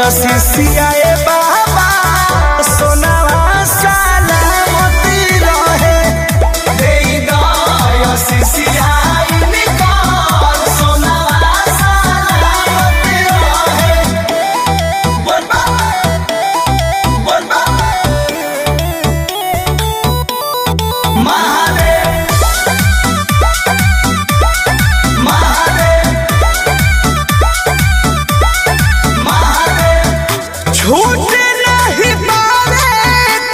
दयसिसिया ए बाबा सोनावा सलामती रहे। देई दयसिसिया इनकर सोनावा सलामती रहे। बोल बा, बोल बा। महादेव महादेव महादेव। छूट नहीं पारे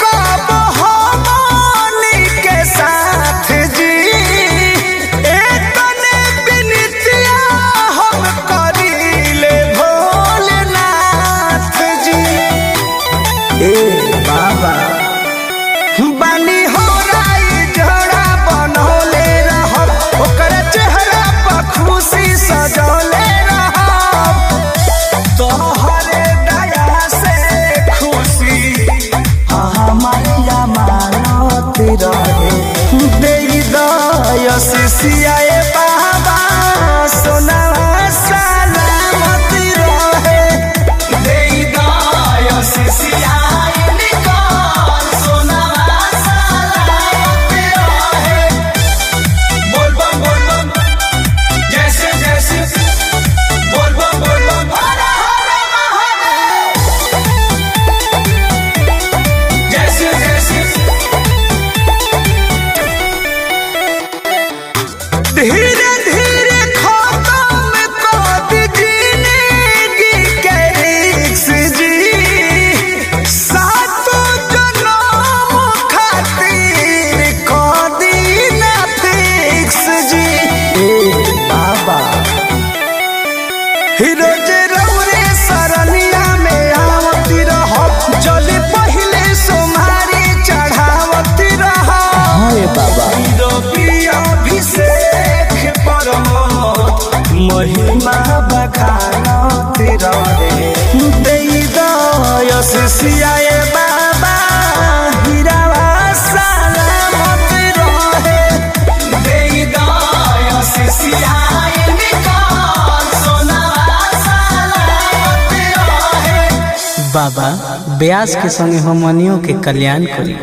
कब हमनी के साथ जी, एतने विनतिया हम करीले भोलेनाथ जी। ए बाबा बानी हो राई जोड़ा बनौले रहब, ओकर चेहरा पर खुशी सजौले रहब। तोहरे दया से खुशी हमारिया मानत रहे। देई दयसिसिया ए बाबा सोनावा सलामत रहे। देई दयसिसिया इनकर सोनावा सलामत रहे। बोल बम बोल बम जैसे जैसे, बोल बम बोल बम हर हर महादेव जैसे जैसे। धीरे धीरे खत्म कर दी जिंदगी के रिक्स जी, सातों जन्म खातिर कर दी ना फिक्स जी। ए बाबा रोज रौरे सरनिया में आवती रहब, जल पहिले सोमारी चढ़ावती रहब। हाँ ए बाबा। अभिषेक परमोद महिमा बखानत रहे। देई दयसिसिया ए बाबा हीरावा सलामत रहे। देई दयसिसिया इनकर सोनावा सलामत रहे। बाबा ब्यास के संगे हमनियों के कल्याण करी।